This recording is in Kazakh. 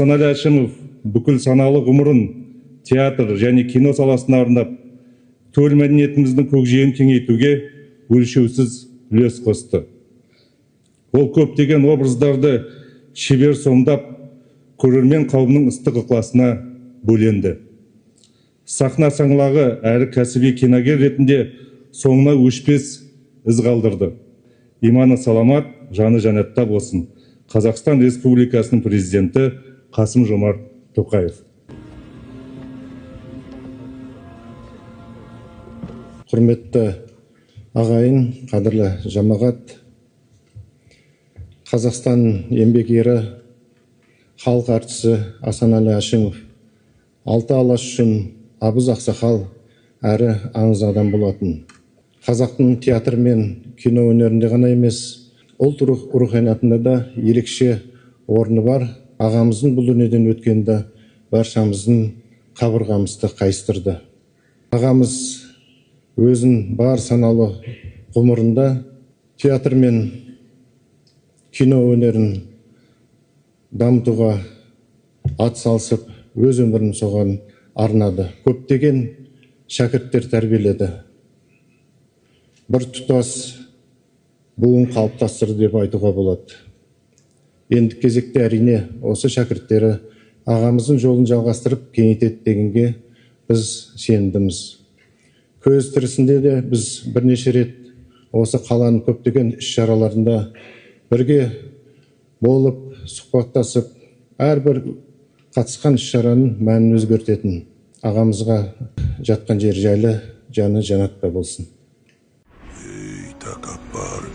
Асанәлі Әшімов бүкіл саналы ғұмырын театр және кино саласына арнап, төл мәдениетіміздің көкжиегін кеңейтуге өлшеусіз үлес қосты. Ол көптеген образдарды шебер сомдап, көрермен қауымның ыстық ықыласына бөленді. Сахна саңлағы әрі кәсіби киногер ретінде соңына өшпес із қалдырды. Иманы саламат, жаны жәннатта болсын. Қазақстан Республикасының президенті Қасым-Жомарт Тоқаев. Құрметті ағайын, қадірлі жамағат, Қазақстан еңбек ері, халық әртісі Асанәлі Әшімов алты алаш үшін абыз ақсақал әрі аңыз адам болатын. Қазақтың театр мен кино өнерінде ғана емес, ұлт руханиятында да ерекше орны бар. Ағамыздың бұл дүниеден өткенді баршамыздың қабырғамызды қайыстырды. Ағамыз өзін бар саналы ғұмырында театр мен кино өнерін дамытуға ат салысып, өз өмірін соған арнады. Көптеген шәкірттер тәрбиеледі. Бір тұтас буын қалыптастырды деп айтуға болады. Енді кезекте әрине осы шәкірттері ағамыздың жолын жалғастырып кеңейтеді дегенге біз сенімдіміз. Көз тірісінде де біз бірнеше рет осы қаланың көптеген іс-шараларында бірге болып, сұхбаттасып, әрбір қатысқан іс-шараның мәнін өзгертетін ағамызға жатқан жері жайлы, жаны жәннатта болсын. Ей, тәкаппар,